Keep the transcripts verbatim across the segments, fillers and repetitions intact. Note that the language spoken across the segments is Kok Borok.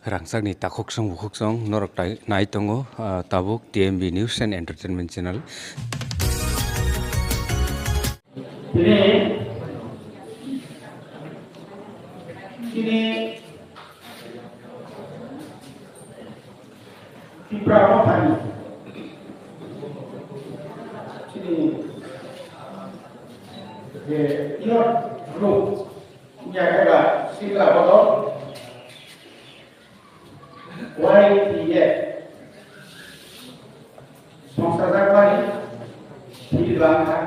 Rangchakni takhuk song bukhuk song norok tai nai tongo, ah, tabuk T M B News and Entertainment Channel. Tini, tini Tipra Mothani, tini, je, youth group, Nyakera Sikla Bodol, Y T F, songsajakmani, thwi bangkha,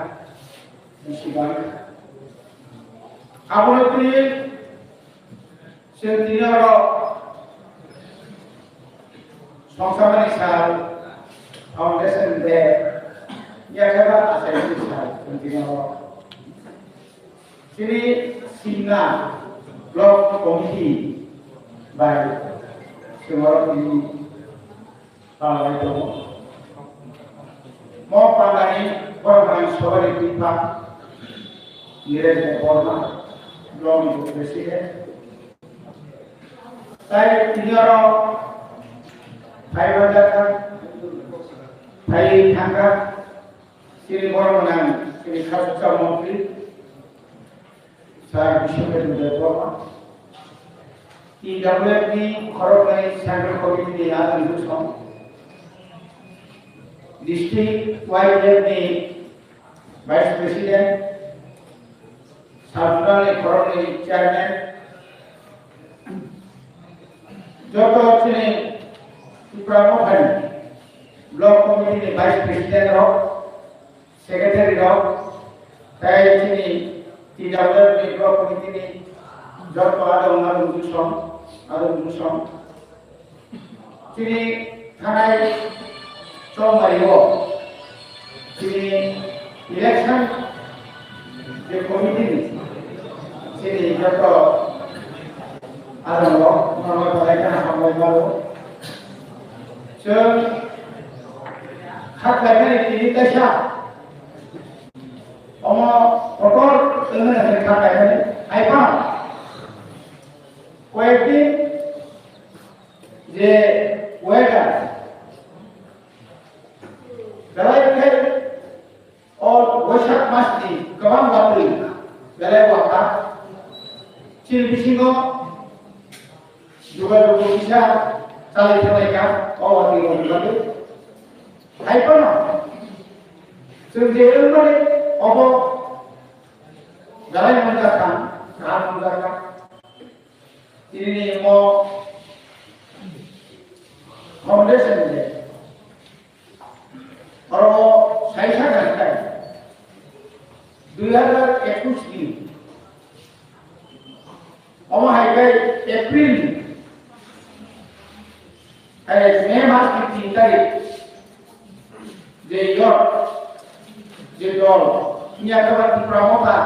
bisi bangkha. Abono twi chwng tini oro songsamani sal, foundation day, yakheba achaimani sal, chwng tini oro. Chini Simna Block Committee bai chwng oro tini palai tongo. Mo pandani borok rang sobari twipa Nilesh Debbarma, Block ni President. Tai tini oro phai manjakha, phai thangkha, chini borok nang, chini khasuksa montri, Sir Biswendra Debbarma, T W F ni khoroknwi Central Committee ni adong Dusong, District Y T F ni Vice President, Sir Zonal ni khoroknwi Chairman, joto chini Tipra Mothani Block Committee ni Vice President rok, Secretary rok, tei chini T W F ni Block Committee ni joto adong adong Dusong, adong Dusong. Chini thanai chongmari o chini election je committee ni chini joto adong rok, nono belai kheno hambai mano. Chwng kha khlaimani tini kaisa omo kotor wngmani hai kha khlaimani hai phano koyekdin je weather belai khe o Boisak mas ni kwbang watwi belai wakha chini bisingo jogajog kisa chalai thanglaikha o watwi rokni bagwi. Hai phano chwng je wngmani obo belai manjakha, kaham manjakha. Tini mo foundation de oro sai sakha khe dui hazar ekush ni omo hai khe April ni Hai, May mas ni tin tarik, je yor, je dol, Nyakaba Tipra Motha,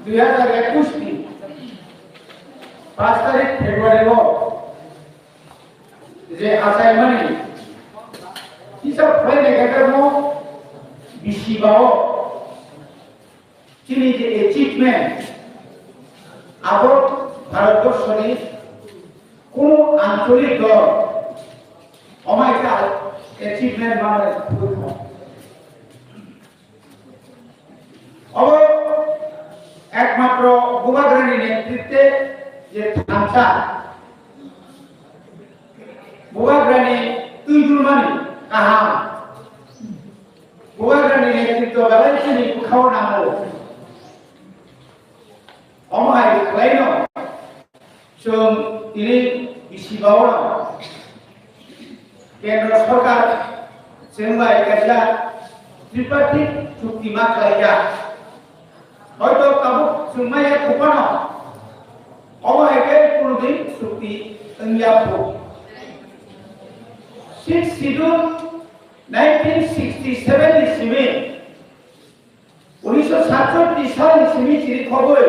dui hazar ekush ni pas tarik February o je achaimani hisab khlainai khe mo bisi bao. Chini je achievement, abo Bharatborshoni kunu ancholik dol omai khe achievement manai phuru thang. Obo ekmatro Bubagrani netritwe je thansa, Bubagrani twijulmani kaham, Bubagrani netritwo belai chini bwkhao nango. Omo hai khlaino chwng tini bisi baono Kendra Sarkar chwng bai kaisa tripartite chukti ma khlaijak. Hoito tabuk chwng maya kuphano omo hai khe kunudin chukti wngya phu. Sixth Schedule nineteen sixty-seven ni simi, unisho satchatti salni simi chiri khogwi,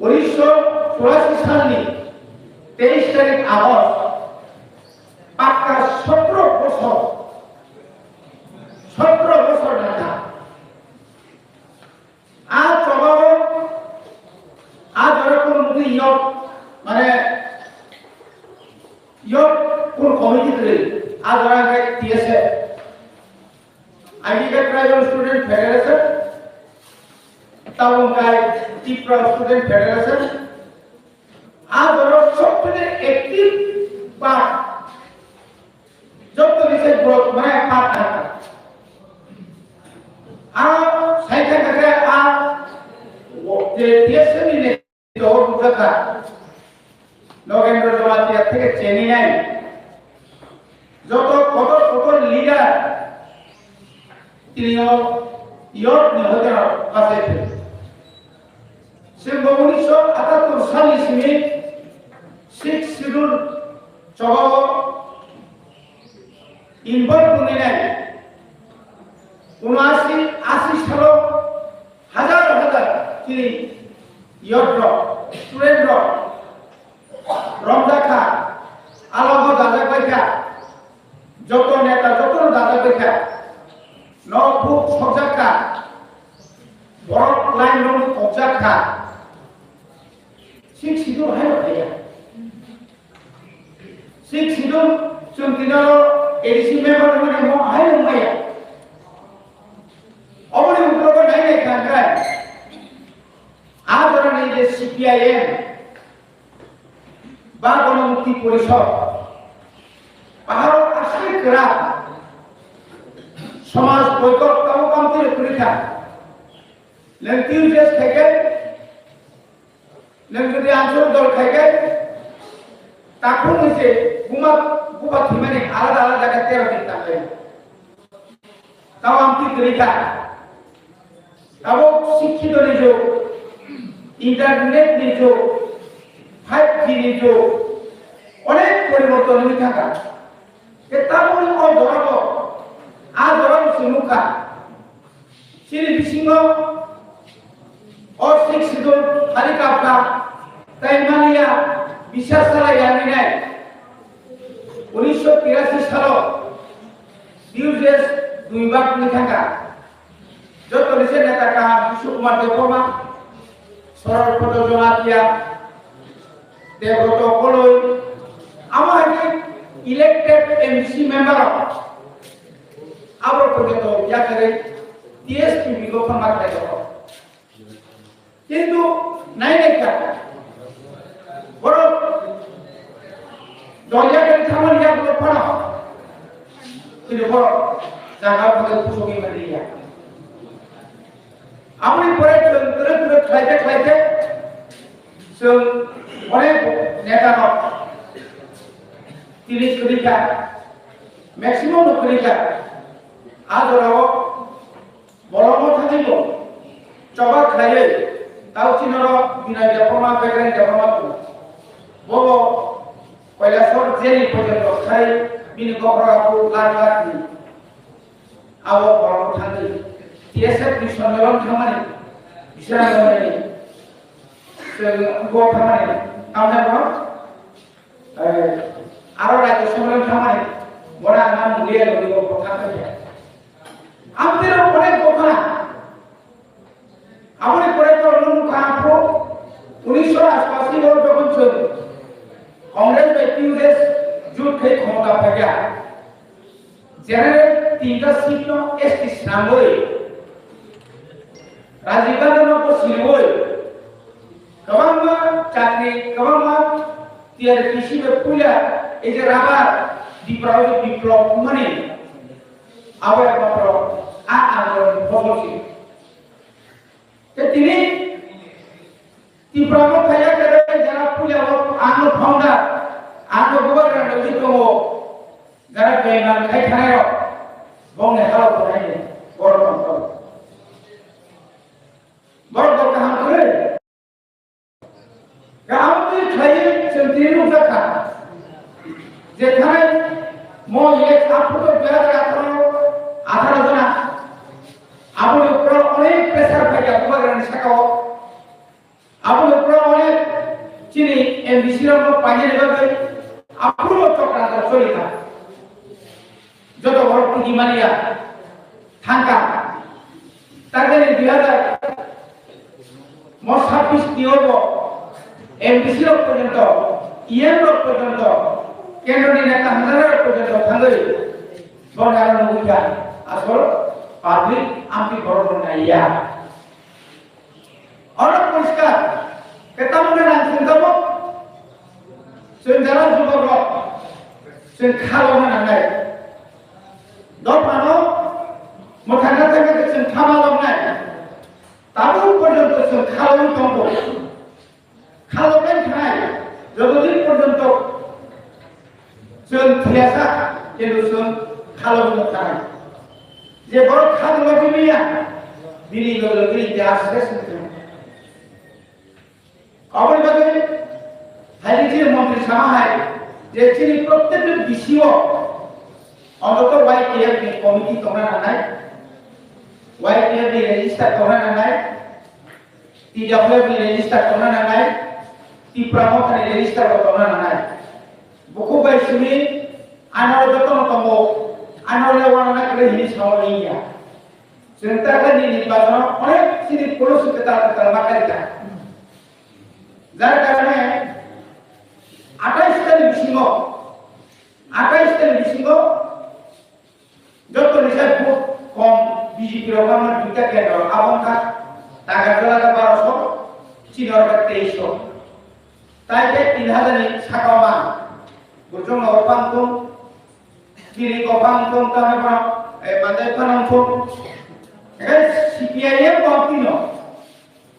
unisho churashi salni teis tarik August, pakka sotro bosor, sotro bosor nangkha. A chobao a jora kunu mungwi yok, mane, Youth Core Committee twi, a jora khe T S F, I D K Tribal Student Federation, tabuk khe Tipra Student Federation, a jora sobtheke active part, joto ni se growth mane part. A sai khe khe a je T S F ni Dol bujaka, Nogendra Jamatia theke cheni nai. Joto kotor kotor leader tini o youth ni hoiteno bachai phai. Chwng bo unisho atattor salni simi Sixth Schedule chobao involve wngwi nai. Unashi ashi salo hajar hajar chini youth rok, student rok romjakha, alogo dajak baikha, joto neta joto dajak baikha, nok buk sokjakha, borok line rok kokjakha. Sixth Schedule hai rok thaiya. Sixth Schedule chwng tini oro A D C member wngmani mo hai wngmaya. Oboni uklogo nai nai kha khe, a jorani je C P I M ba Ganamukti Porishad, baharo asai kwrak somaj boikot tamo kamtwi rwkha. Nwng T U J S khai khe, nwng jodi Anchal dol khai khe, takhuk ni se buma, buba thwimani alada alada khe tero din tanglai. Tamo amtwi kwrwi kha. Tabuk sikkito ni jug, internet ni jug, five G ni jug, onek poriborton wngwi thangkha. Khe tabukni o jorao, a jorao se nukha. Chini bisingo o Sixth Schedule thari kapkha, tei maliya bisar salai ya hinwi nai. Unisho tirashi salo D U J S dui bak wngwi thangkha. Joto ni se neta kaham Kishore Kumar Debbarma, Sarar Photo Jamatia, Debroto Koloi, amo hai khe elected M D C member rok, abo porjonto yakarwi T S P B go phangma khlai tongo. Kintu nai nai kha, borok dol yakarwi thangmani yakarwi phano, kintu borok jaga phano kusugwi manliya. Aboni pore chwng kwrwk kwrwk khlaite khlaite chwng onek neta rok tini kwrwikha, maximum no kwrwikha. A jorao bolongo thangwi bo choba khlaiwi tauchi norok Binay Debbarma, Bekreng Debbarma tongo. Bobo Kailasor jeni porjonto khai bini bokhorok lakh lakh ni. Abo borok thangwi T S F ni sonmelan thangmani, Bisramganj ni, chwng bo thangmani, tamni borok, eh, aro rajya sonmelan thangmani, bora ang mulia lori bo thang khe. Amtwi rok onek bo khna. Aboni pore to nung kha pho, unisho ashpasi o jokhon chwng Congress bai T U J S jut khai khomota phaikha, general tinta seat no S T swnamwi, Rajiv Gandhi no bo siniwi, kwbangma chakri, kwbangma T R P C bai puila, ei je rubber, Tipra o je biplop wngmani, abo ekmatro a andolon ni phosol si. Tei tini Tipra bo thaiya khe jara puila o ano founder, ano bubagra nangwi tongo, jara baiman khai thanai rok, bongni halo tonai ni, borok tong tong. Borok bo kaham kwrwi. Kaham twi khlaiwi chwng tini nukjakha. Je thanai mo elek aphuru dui hajar atharo, atharo jona. Aboni ukhoro onek pressure phaikha bubagrani sakao. Aboni ukhoro onek chini M D C rokno painani bagwi aphuru chokranto cholikha. Joto borok tigi mania thangkha. Targani dui hajar mo sabbish ni obo M D C rok porjonto, E M rok porjonto Kendroni neta hamjak porjonto thangwi boni aro nugwi kha, asol public amtwi borok rok naiya. Oro poriskar, khe tamoni nang chwng tabuk, chwng jara jubok rok, chwng khalokna nangnai. Dophano mwthangna thangna khe chwng kha maloknai. Tabuk porjonto chwng khalogwi tongo. Khaloknai thanai, jotodin porjonto chwng thwiyasa, kintu chwng khalogwi thanai. Je borok khalogwi manya, bini loge loge bini gas res wngkha. Aboni bagwi hai chini montri sama hai, je chini prottekta bisingo ontoto Y T F ni committee tongna nangnai, Y T F ni register tongna nangnai, T W F ni register tongna nangnai, Tipra Motha ni register bo tongna nangnai. Bukhuk bai simi anoro jotono tongo, anoro le wana na kre hini sao liya. Chwng ta khe nini bazaro onek chini policy kwtal kwtal ma kari kha. Jar karone atais ta ni bisingo, atais ta ni bisingo joto ni sai vote kom B J P rok ma duita kendro abo wngkha Agartala khe barosho, chini oro khe teisho. Tai khe tin hajar ni sakao ma burjong nogo pang tong, kiri ko pang tong, tamo bono, eh, mandai phanang tong. Khe C P I M bo tino.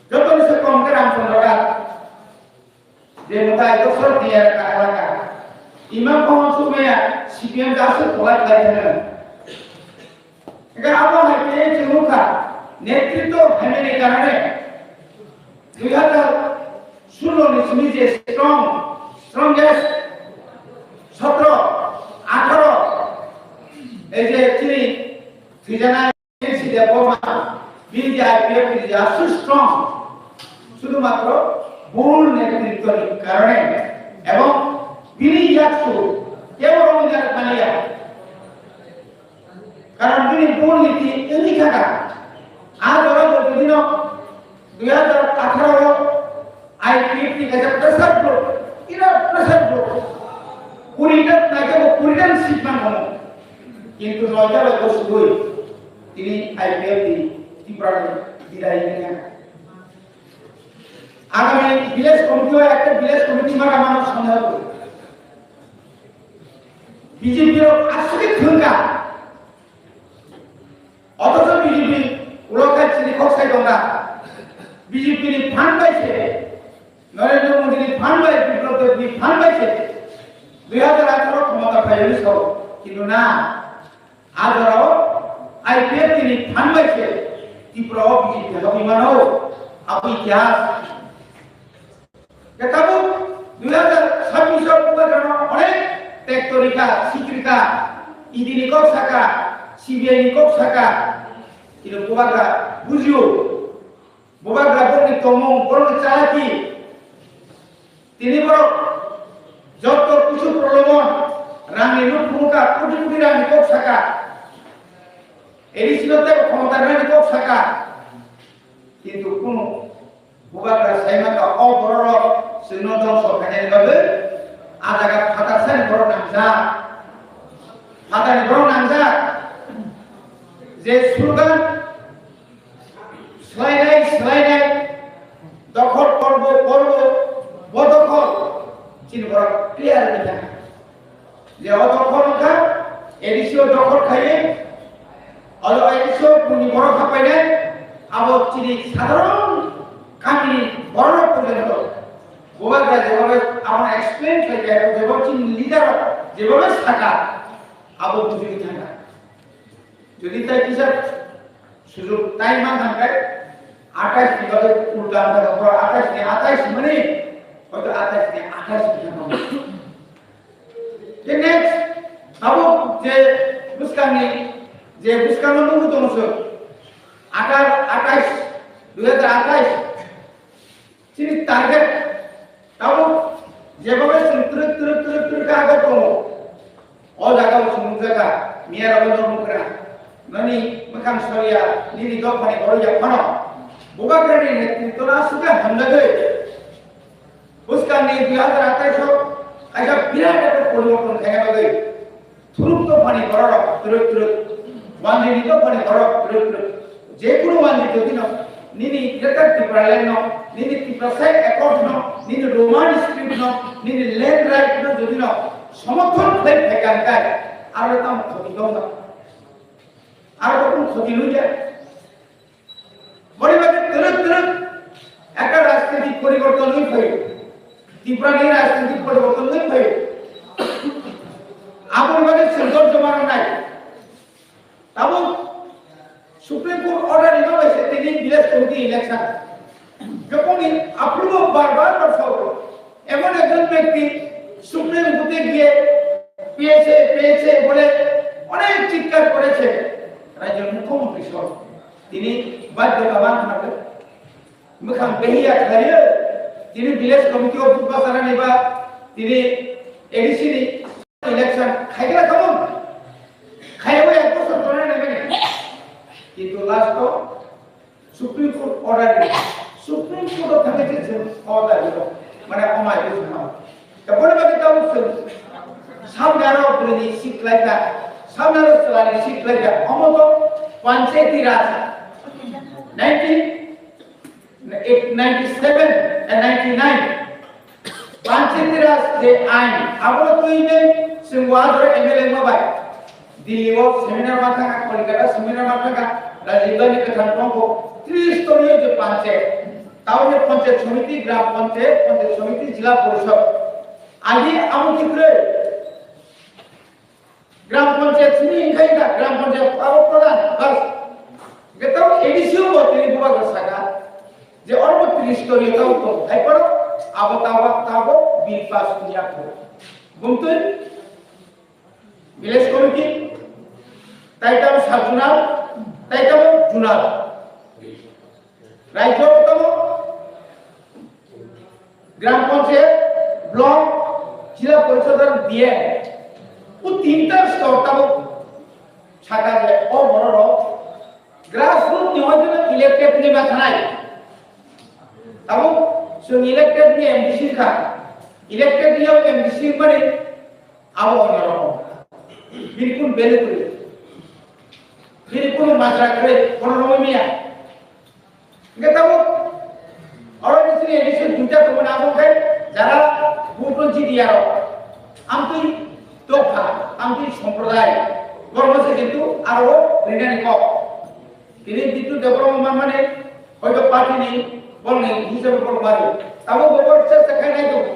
Joto ni se kom khe Ramchandra Rao. Je mwtai dosor diya ka elaka. Imam Mohan Sumaya C P M da aswk polai khlai thangna. Ega abo hai khe chwng nukha, netritwo hamyani karone dui hazar solo ni simi je strong, strongest sotro, atharo, ei je chini thwijanai N C Debbarma, bini je I P F ni je aswk strong, শুধুমাত্র ভুল নেতৃত্বর কারণে এবং bini yaksu kebo rokni jani manya. Karon bini bul niti wngwi thangkha. A jora bo bini no dui hazar atharo o I P F ni kaisa pressure group, ira pressure group. Kuri ta naikhe bo kuri ta seat man kono. Kintu noita bai bo sugui tini I P F ni Tripura ni bidai wngwi thangkha. Agami village committee o ekta village committee ma rama no songya bo. B J P rok aswk thwngkha. Othocho B J P ulo khai chini khok sai tongkha. B J P ni fund bai se, Narendra Modi ni fund bai, Biplab Deb ni fund bai se dui hazar atharo khomota phai hwnwi sao. Kintu na, a jorao I P F T ni fund bai se Tripura o B J P habwi mano, abo itihas. Khe tabuk dui hazar sabbish o bubagrano onek tektorika, sikrika, E D ni kok saka, C B I ni kok saka, kintu bubagra bujio, bubagra borokni tongmung, borokni chalaki, tini borok joto kisu prolobon, rangni nuk phunukha, koti koti rangni kok saka, A D C no tei khomota rwnani kok saka, kintu kunu Bubagra sai mangkha, o bororok chwngno dongso khainani bagwi a jaga phatar sani borok nangjak. Phatarni borok nangjak. Je slogan swlainai, swlainai, dokhol korbo, korbo, bo dokhol, chini borok clear wngwi thangkha. Je o dokhol wngkha, A D C o dokhol khaiwi, o A D C o buini borok hapainai, abo chini sadharon kamini borok porjonto. Bubagra jebhabe abono explain khlai kha, jebhabe chini leader rok jebhabe sakha, abo bujigwi thangkha. Jodi tai kisa sujug tai man thangkhe, atais ni bagwi ulta wngkha, atais ni atais mani, hoito atais ni atais wngkha. Khe next, abo je bwskangni, je bwskango nugwi tongo chwng, athar, atais, dui hazar atais, chini target, tabuk jebobe chwng twrwk, twrwk, twrwk, twrwk khe agok tongo. O jaga o chwng nukjakha, Miya Rabindra Mukherjee, nini mwkhang soriya, nini dophani borok ya phano, Bubagrani netritwno aswk khe hamjagwi, bwskangni dui hazar atais o, Kaisa birat ekta poriborton khaina bagwi thuruk to phani borok thuruk thuruk, wanjwi ni to phani borok thuruk thuruk. Je kunu wanjwi jodi no nini Greater Tipraland no, nini Tiprasa Accord no, nini Roman script no, nini land right no jodi no somorthon khlai phaikha hwnkhe aro tamo khoti dong na? Aro kunu khoti nungya? Boni bagwi twrwk twrwk ekta rajnitik poriborton wngwi phaio. Tripura ni rajnitik poriborton wngwi phaio. Aboni bagwi chwng dol joma rwnai. Tabuk Supreme Court order rima bai se tini village committee election. Jokoni approval bar bar bar sao. এমন একজন ব্যক্তি সুপ্রিম কোর্টে গিয়ে পেয়েছে, পেয়েছে বলে অনেক চিৎকার করেছে রাজ্যের মুখ্যমন্ত্রী সহ। Tini badhyota man khna khe, mwkhang behiya khlaiwi tini village committee o bubacha rani ba tini A D C ni election khaigra khamung. Khaiwi ek bosor tona nai mani. Kintu last o Supreme Court order ni, Supreme Court o thangwi se chwng order rw mane omai bujma. Taboni bagwi tabuk chwng samnaro bwrwini seat khlaikha, samnaro chwlani seat khlaikha, omo to Panchayati Raj nineteen ninety-seven and ninety-nine. Panchayati Raj je ain, abo twi de chwng wadro M L A ma bai. Delhi o seminar ma thangkha, Kolkata seminar ma thangkha, Rajiv Gandhi kwthang tongkho, tristoniyo je panchayat. Tao je panchayat samiti, gram panchayat, panchayat samiti, jila porishod. Agi amo kitre Gram panchayat simi hinkhai da, gram panchayat abo pradhan, bas. Getao A D C o bo tini bubagra saka, je oro bo tris toni tao tongo, hai paro abo tabo, tabo bill pass wngya kho. Bumtwi village committee, tai tabo sub zonal, tai tabo zonal. Raijyo tabo Gram Panchayat, Block, Jila Porishod ar D M. O tinta stor tabuk saka je o bororok grassroot ni hoiteno elected ni ma thanai. Tabuk chwng elected ni M D C kha. Elected ni M D C mani abo onno rokom. Bini kun value kwrwi. Bini kun majra kwrwi, bono romwi maya. Hingke tabuk oro ni sini edition duita tongmani abo khe jara butro jidi aro amtwi tokha, amtwi somproday, borokno se kintu aro rinani kok. Tini Bittu Debbarma manmani hoito party ni borokni hisabe borok mari. Tabuk bo borok chesta khainai tongo.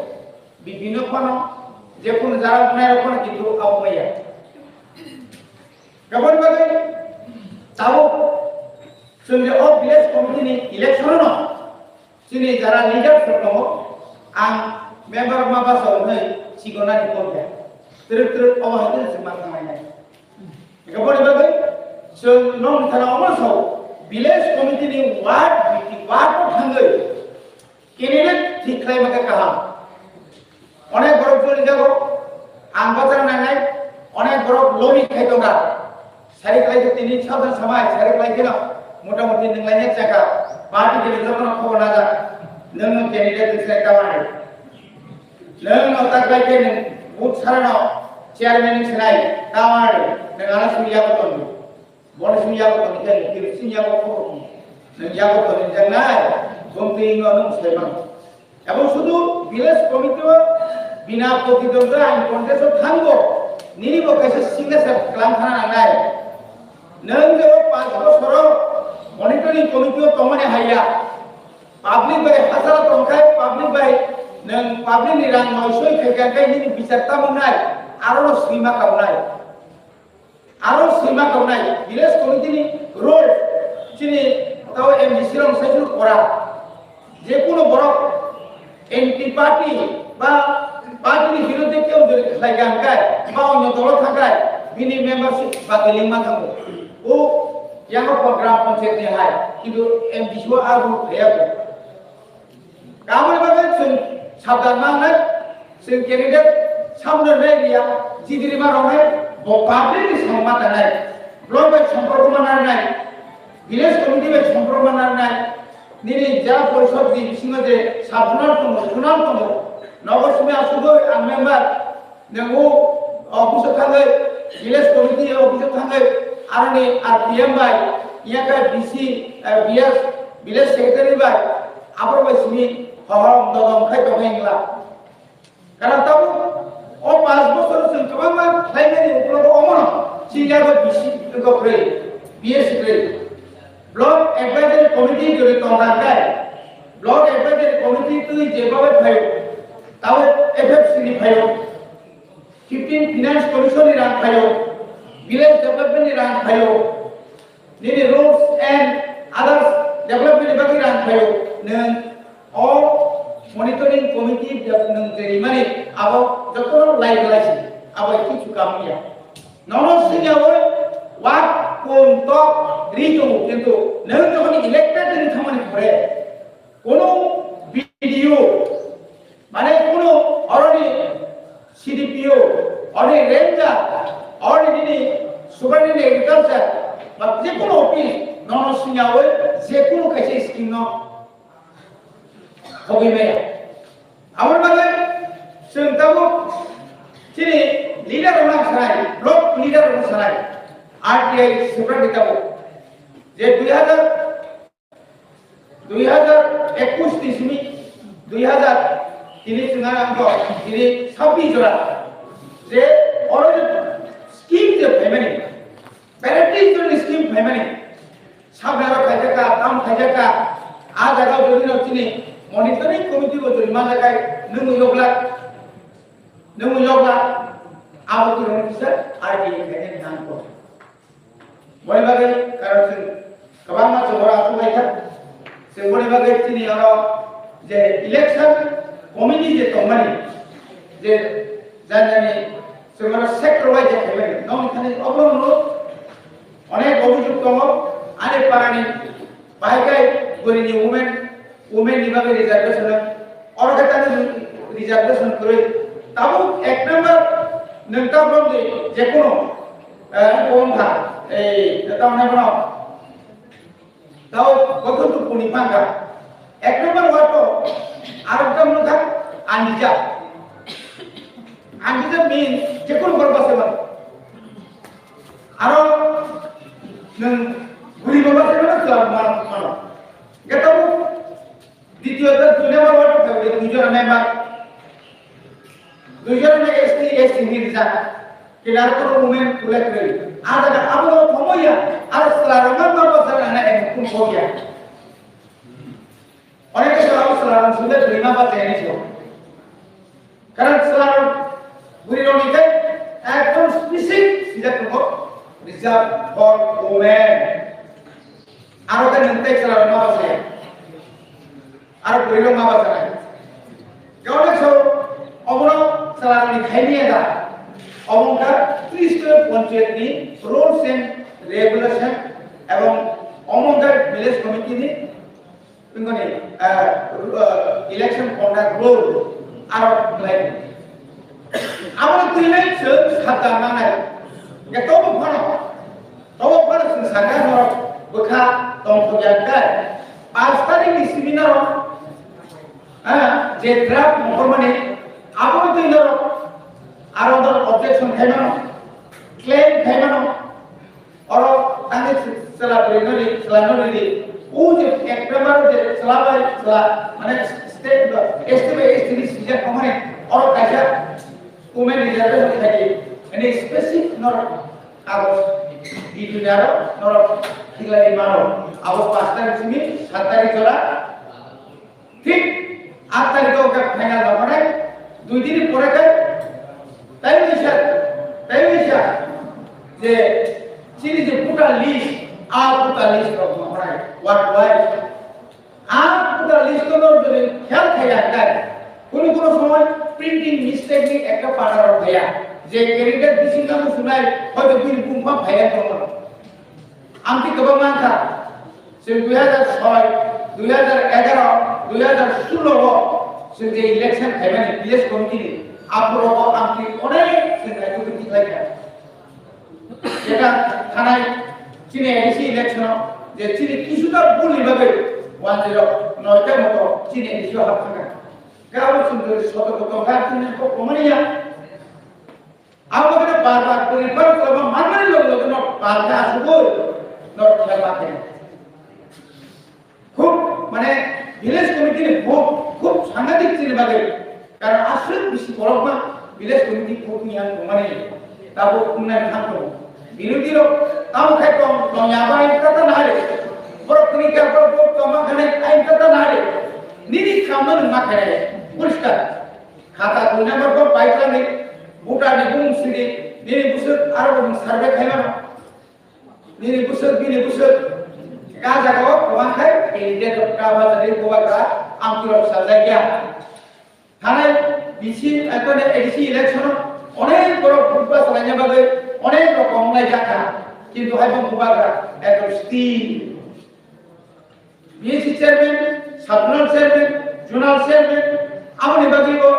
Bibhinno phano je kono jara wngnai rok phano kintu abo maya. Kaboni bagwi tabuk chwng je o village committee ni election no chini jara leader rok tongo, ang member ma basa wngnai sigonani kok ya. Twrwk twrwk obo hai khe chwng ma thangnai nai. Kaboni bagwi chwng nong thana omo sao village committee ni ward, B T ward o thangwi Candidate thik khlai ma khe kaham. Onek borok jori jago, ang bachar nangnai, onek borok lobby khai tonga. Sari khlai khe tini sabjan samai, sari khlai khe no, mota moti nwnglai ne chaka, party de jotono khobor na ja. Nwng no candidate ni sinai tawani. Nwng no tak bai khe nwng booth sara no chairman ni sinai tawani. Nwng ano sui yago tongdi. Boni simi yago tongkhe, kiri simi yago khobor tong. Nang yago tongni jangnai, bumtwi no nung sai mano. Ebong sudu village committee o bina protidondwi ang contest o thango, nini bo kaisa signature klam thana nangnai. Nang je o panch bosoro monitoring committee o tongmani haiya. Public bai hasara tongkhai, public bai nang public ni rang noisoi khaikha khai nini bichar tamungnai, aro no swima kaunai. Aro swima tongnai village committee ni role chini tao M D C rok sai kora. Je kuno borok anti party ba party ni birodhe keu jodi khlai gan kai ba onyo dolo thakai bini membership ba keling ma thango. O yango program panchayat ni hai kintu M D C o a rule khaya ko. Kamani bagwi chwng sabdan mangnai, chwng candidate samno nai liya, jidiri ma rwnai, bo public ni song ma tanai. Block bai somporko ma narnai, village committee bai somporko ma narnai, nini jila porishod ni bisingo je sub zonal tongo, zonal tongo, Nogo simi asugwi ang member, nwngo office o thangwi, village committee office o thangwi, aroni R P M bai, yaka B C, eh, B S, village secretary bai, abro bai simi hohom dodom khai tongwi wngla. Karon tabuk o panch bochor chwng kwbangma khlaimani uklogo omono chini yago B C kwrwi, B S kwrwi. Block Advisory Committee jori tongthangkhai, Block Advisory Committee twi je babai phaio, tabo F F C ni phaio, fifteen Finance Commission ni rang phaio, Village Development ni rang phaio, nini roads and others development ni bagwi rang phaio, nwng o monitoring committee de-, nwng je rimani abo jotono lai belai si, abo kichu kam ya. Nono singya o wak kum tok ri tongo, kintu nwng jokhon elected wngwi thangmani pore kono B D O, mane kono oroni C D P O, oroni ranger, oroni nini superintendent agriculture, ba je kono office nono singya o je kono kaisa scheme no hogwi maya. Aboni bagwi chwng tabuk chini leader rok nang sanai, block leader rok sanai, R T I separate tabuk. Je dui hazar, dui hazar ekush ni simi dui hazar tini chwng ang tini sabbish jora. Je oro je scheme je phaimani, variety jora ni scheme phaimani. Sabnaro khaijaka, tam khaijaka, a jaga o jodi no chini monitoring committee bo jodi manjakai, nung yogla, nung yogla, abo twi rong kisa R T I khaijani nang ko. Boni bagwi karon chwng kwbangma chwng oro achuk lai kha. Chwng boni bagwi chini oro je election committee je tongmani, je jani jani chwng oro sector wise je khaimani, nokni thani obo no Onek obhijog tongo, ani parani bahai kai bwrwini women, women ni bagwi reservation, oro khe tani reservation kwrwi. Tabuk ek number nwng ta brom de, jekono, eh, bom kha, ei, tamo nai bono. Tao bothor tu puni pangka. Ek number ward to, arok jam nukha, undeserved. Undeserved means, jekono borok bachai mano. Aro nwng guri baba se mano, chwla mano, mano. Getabu, ditiyota, dui number ward, duijon member. Duijon S T, S T ni rijak. Kinar kono women kule kule. Ada ka abo komoya, aro chwla rok ma bachai nana em kun koya. Oneke sala sala sunda bwrwi ma bachai ni so. Karon sala bwrwi rok ni kai ekdom specific sida tongo, reserve for women. Aro kai nwng tei sala ma bachai. Aro bwrwi rok ma bachai. Karon so obono sala ni khai ni da. Obo ka tris panchayat ni rules and regulation ebong omo ka village committee ni Tungkoni, eh, ru-, eh, election conduct rule aro belai. Abo twi nai chwng sabda manai. Ge tobo phano, tobo phano chwng saka norok bwkha tongthok ya kai. Panch tarikh ni simi norok, eh, je draft mongkor mani, abo twi norok aro norok objection khai mano, claim khai mano. Oro tangwi chwla bwrwi no ri, chwla no ri ri. O je ek number je chwla bai chwla, mane state ba, S T bai S T ni sijak mane, oro kaisa women reservation khai di. Ani specific norok kagoj, di dunia ro norok khilai mano. Abo pasta simi satari chwla. Thik aat tarikh o khe final rok hwnai, dui din ni pore khe tei waisa, tei waisa je chini je voter list, a voter list rok hwnai, ward wise. A voter list no jodi khel khaya khe, kunu kunu somoy printing mistake ni ekta pada rok khaya, je candidate bising kamo sunai, hoyto bini bumphang phaya tongmano. Amtwi kwbangma wngkha. Chwng dui hazar soi, dui hazar egaroh, dui hazar sullo o chwng je election khaimani village committee ni, aphuru o amtwi onek chwng activity khlaikha. Jeta thanai chini A D C election o je chini kisuta bul ni bagwi one zero noita moto chini A D C o hapkha. Kabo chwng jodi sotorko tongkha, chwng kok komani ya. Abo khe bar bar kwrwi bar kwrwi manmani loge loge no bar khe asugwi no khelma khe. Khub mane village committee ni vote khub sangadik chini bagwi. Karon aswk bisi borok ma village committee vote ni ang tongmani. Tabuk wngnai kha tongo. Birodhi rok tamo khai tong, tong ya bai kata na hari. Borok kwrwi kha borok vote tongma khane ai kata na hari. Nini khamno nung ma khane. Poriskar. Khata dui number bo paitani, voter ni bumung sidi, nini bwswk aro bumung survey khaimano. Nini bwswk, bini bwswk. Ka jaga o kwbang khai, candidate rok ka ba jagwi bubagra, amtwi rok sajak ya. Thanai B C, ekone A D C election o onek borok vote ba salaina bagwi onek rok wng lai jakha. Kintu hai bo bubagra ekdom still. B C chairman, sub zonal chairman, zonal chairman, aboni bagwi bo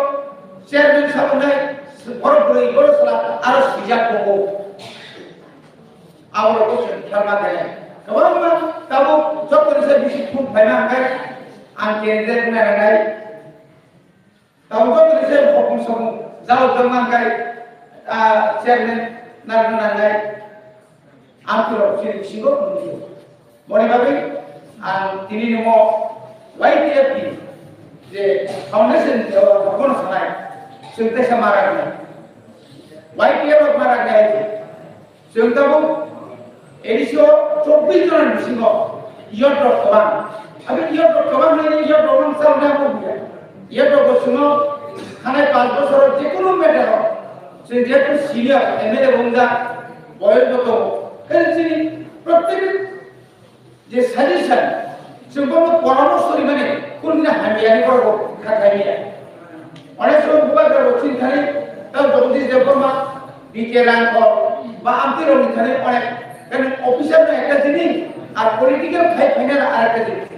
chairman sabonai borok bwrwi borok sala aro sijak tongo. Aborok bo chwng khelma khe kwbangma tabuk joto ni se bisi thum phaima hwnkhe ang candidate wngnai nangnai. Tabuk joto ni se hokung sokung jao jongma hwnkhe, ah, chairman narwkna nangnai. Ang khorok chini bisingo nukgo. Boni bagwi ang tini nimo Y T F ni je foundation ni jora bono sanai, chwng teisa marak ni. Y T F rok marak ni hai. Chwng tabuk A D C o chobbish jona ni bisingo youth rok kwbang. Abi youth rok kwbang nai youth rok nang chal na mo biya. Youth rok bo chwngno thanai panch bochor je kono matter o chwng je kono senior M L A wngja boyos bo tongo. Khe chini prottek je suggestion chwng bono poramorso rimani kunu hamya ni borok bo kha khaimya. Onek somoy bubagra rok chini thani tamo Jagadish Debbarma, B K Rangkhol ba amtwi rokni thani onek, kan officer no ekta jinis ar political khai phaina ar ekta jinis,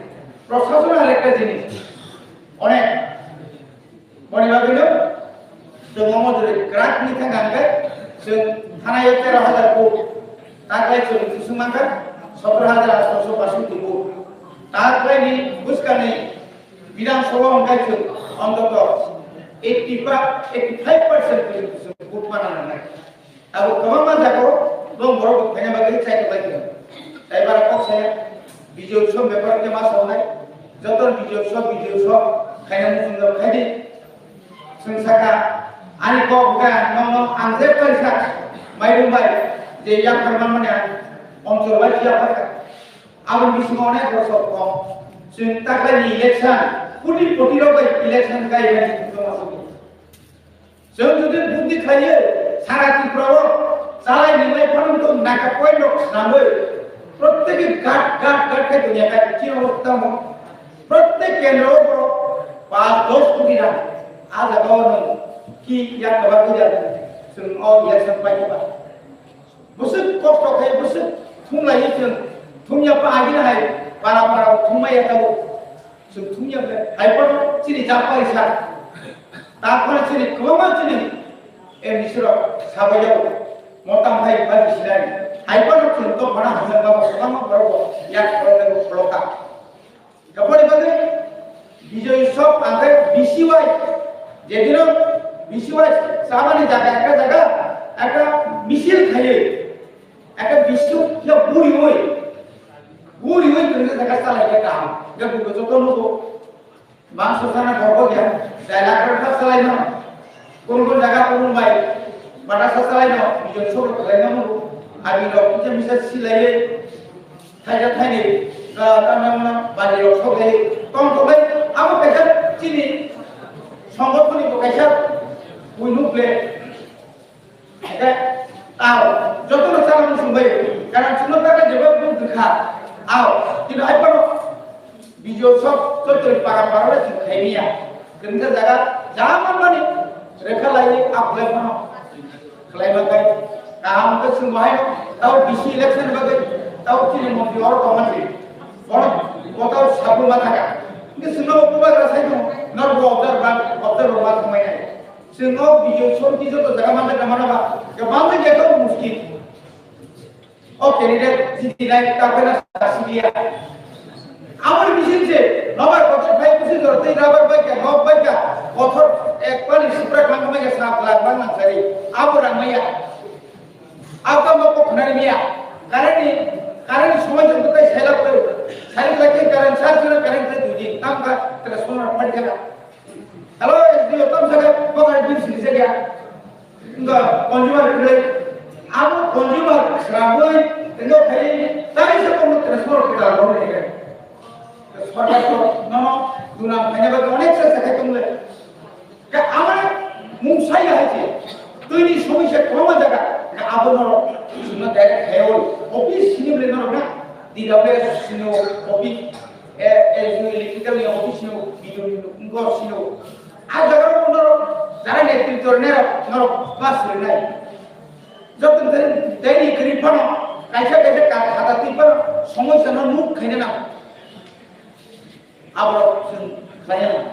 prosason ar ekta jinis. Onek boni bagwi no chwng omo jodi crack ni thang hwnkhe chwng thanai tero hajar vote, taklai chwng thusung mankha sotoro hajar aatso baisukti vote, taklai ni bwskangni Bidhan Sabha hwnkhe chwng ontoto eighty-five, eighty-five percent chwng vote mana nangnai. Abo kwbangma jagao bong borok bo khaina bagwi chai tonglai kha. Tai bara kok saya Bijoy Utsav bepar khe ma sawnai. Joto Bijoy Utsav, Bijoy Utsav khaina muchung jabo khai di. Chwng saka ani kok hwnkhe nokno ang je kaisa mairum bai je yaphar manmani ang onchol bai yaphar kha. Aboni bisingo onek bosor kok. Chwng taklaini election, koti koti rok bai election kai hai chwng tongma sogwi. Chwng jodi buddi khlaiwi sara Tripura o chalai ninglai phano tong naka point rok swnamwi protteki gat gat gat khe tongya kha chini obostha mo. Prottek kendro o borok panch dos koti rang a jaga o nwng ki yak kwbak khe jak chwng o election pai khe ba. Bwswk kosto khe bwswk thumlaiwi chwng thumya pa agini hai para para thumaiya tabuk. Chwng thumya khe hai phano chini jak paisa. Ta phano chini kwbangma chini M D C rok sabai jago. Motam hai bai bisinai. Hai phano chwng to phana hamya ba kwbangma borok bo yak khoroknai bo kholoka. Aboni bagwi Bijoy Utsav ang khe B C Y, jedino B C Y chabani jaga ekta jaga ekta misil khaiwi ekta B C Y khe buriwi buriwi tongna jaga chalai khe kaham. Hwnkhe bubo joto nugo. Mangso sana gorbo khe dai lakh rok kha chalai mano. Kun kun jaga kun bai bata sa chalai no, Bijoy Utsav rok khlai mano. Abi rok kisa misa silai. Thaisa thaini, ah, tamna mano bari rok sok lai, tong sok lai, abo kaisa chini songgothoni bo kaisa buino ble. Eke, ao, joto no chana muchung bai, karon chwngno taka jebo buk dikha, ao, kintu hai phano Bijoy Utsav joto ni para para le chwng khai miya. Kwrwngsa jaga, ja manmani, rekha lai, aphulai phano. Khlai bagwi, kaham khe chwng bahai, tao B C election bagwi, tao chini montri oro tongma se. Bono, bo tao sabu ma thaka. Hwnkhe chwngno bo bubagra sai tongo, norok bo observe ba, observe rwma thangmai nai. Chwng o Bijoy Utsav ni joto jaga manja tama naba, kwbangma jagao muskil. O candidate jiti nai ta khe na sasiya. Aboni bising se, nobar kotor phai bising jora tei rabar bai kha, nok bai kha, kotor ek pali supra khang bai kha, sat lakh bang nang sari. Abo rang maya. Abo ma kok khna maya. Karani, karani somoi jong tai selak ko. Sari lakh ke karan sar jora karan ke dui din. Tam ka transformer phat kha. Hello, S D O, tam sa ka, bang ai bin sing se ya. Nga consumer khlai, abo consumer srabwi, tengok khai, tari se kono transfer kita lo ni ke. Sorkar to, no, no, dunam khaina ba onek se se khai tongle. Ka amar mung sai hai se, tuini somoi se koma jaga, ka abo no, suna direct khai ol, office sini bole no na, D W S sini office, eh, eh, electrical ni office sini, bidon ni, ngor sini. A jaga o norok jara netrito rwnai rok norok bas rwnai. Joto tei tei ni kwrwi phano kaisa kaisa ka khata twi phano somoi sano nuk khaina nango. Abo chwng khlaiya.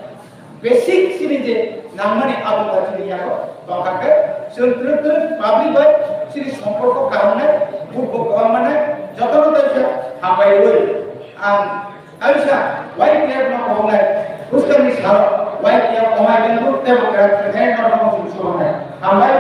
Basic chini je nangmani abo ba chini yago tongkha khe chwng twrwk twrwk public bai chini somporko kaham nai, bukbo kwbang manai, jotono tei khe hambai rwi ang Kaisa, Y P F no kobongnai, Huskani salo, Y P F omai bengbu, tebo kera kera no no sumsumnai. Hambai.